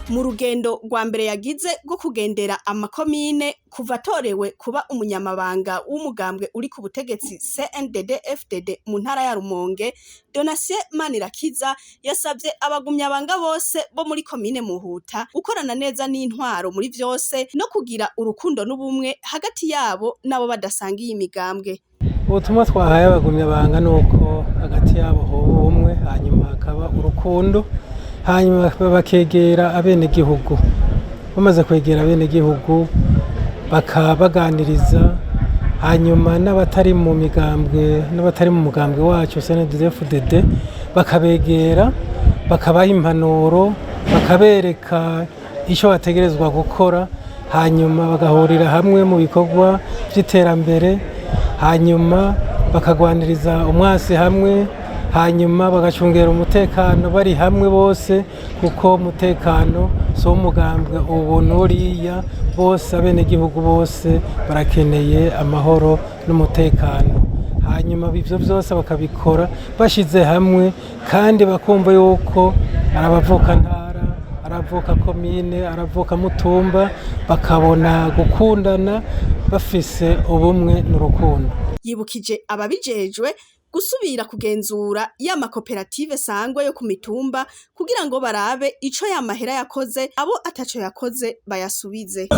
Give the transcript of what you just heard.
Mu rugendo rwa mbere yagize rwo kugendera amakomine kuva atorewe kuba umunyamabanga w'umugambwe uri ku butegetsi CNDD FDD mu ntara ya Rumonge, Donatien Manirakiza yasavye abagumyabanga bose bo muri komine Muhuta gukorana neza n'intwaro muri vyose no kugira urukundo n'ubumwe hagati yabo n'abo badasangiye imigambwe. Ubutumwa twahaye abagumyabanga ni uko hagati yabo hoba ubumwe, hanyuma hakaba urukundo, hanyuma bakegera abenegihugu. Bamaze kwegera abenegihugu bakabaganiriza, hanyuma n'abatari mu migambwe n'abatari mu mugambwe wacu CNDD-FDD bakabegera, bakabaha impanuro, bakabereka icyo bategerezwa gukora, hanyuma bagahurira hamwe mu bikorwa by'iterambere, hanyuma bakagwaniriza umwasi hamwe, hanyuma bagacungera umutekano bari hamwe bose, kuko umutekano si uw'umugambwe ubu n'uriya, bose abenegihugu bose barakeneye amahoro n'umutekano. Hanyuma ivyo vyose bakabikora bashize hamwe kandi bakumva yuko ari abavukantara, aravuka komine, aravuka mutumba, bakabona gukundana bafise ubumwe n'urukundo. Yibukije ababijejwe gusubira kugenzura ya makoperative sangwe yo ku mitumba kugira ngo barabe ico ya mahera yakoze, abo ataco yakoze bayasubize.